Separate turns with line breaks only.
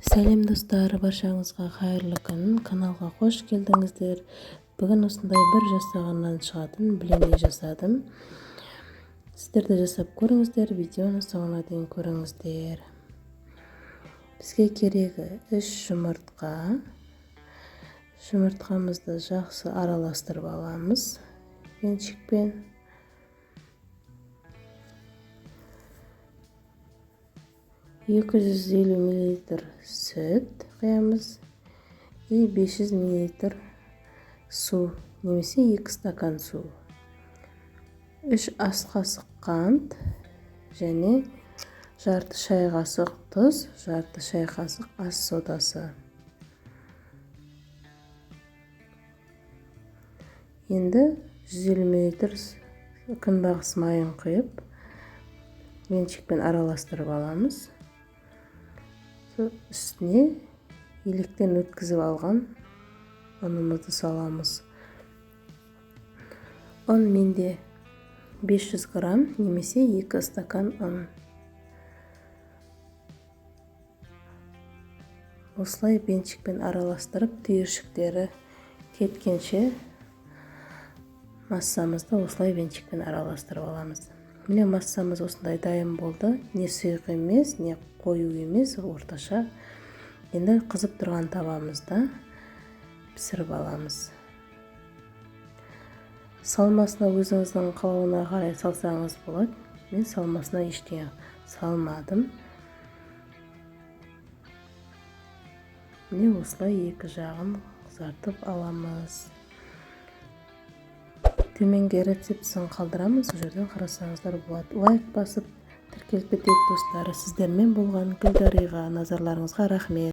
Сәлем, достар! Баршаңызға қайырлы күн! Каналға қош келдіңіздер! Бүгін осындай бір жасағаннан шығатын блины жасадым. Сіздер де жасап көріңіздер, видеоны соңына дейін көріңіздер. Бізге керегі 3 жұмыртқа. Жұмыртқамызды жақсы араластырып аламыз венчикпен. 250 миллилитр сүт құямыз и 500 миллилитр су немесе 2 стакан су, 3 ас қасық қант және жарты шай қасық тұз, жарты шай қасық ас содасы. Енді 150 миллилитр күнбағыс майын құйып, венчикпен араластырып аламыз. Үстіне електен өткізіп алған ұнымызды саламыз. Ұн менде 500 грамм немесе 2 стакан ұн. Осылай венчикпен араластырып, түйіршіктері кеткенше массамызды осылай венчикпен араластырып аламыз. Міне, массамыз осындай дайын болды. Не сұйық емес, не қою емес, орташа. Енді қызып тұрған табамызда пісіріп аламыз. Салмасына өзіңіздің қалауына қарай салсаңыз болады. Мен салмасына ештеңе салмадым. Міне, осылай екі жағын қызартып аламыз. Төменге рецептісін қалдырамыз, сол жерден қарасаңыздар болады. Лайк басып, тіркеліп кетейік, достар. Сіздермен болған Гүлдариға. Назарларыңызға рахмет!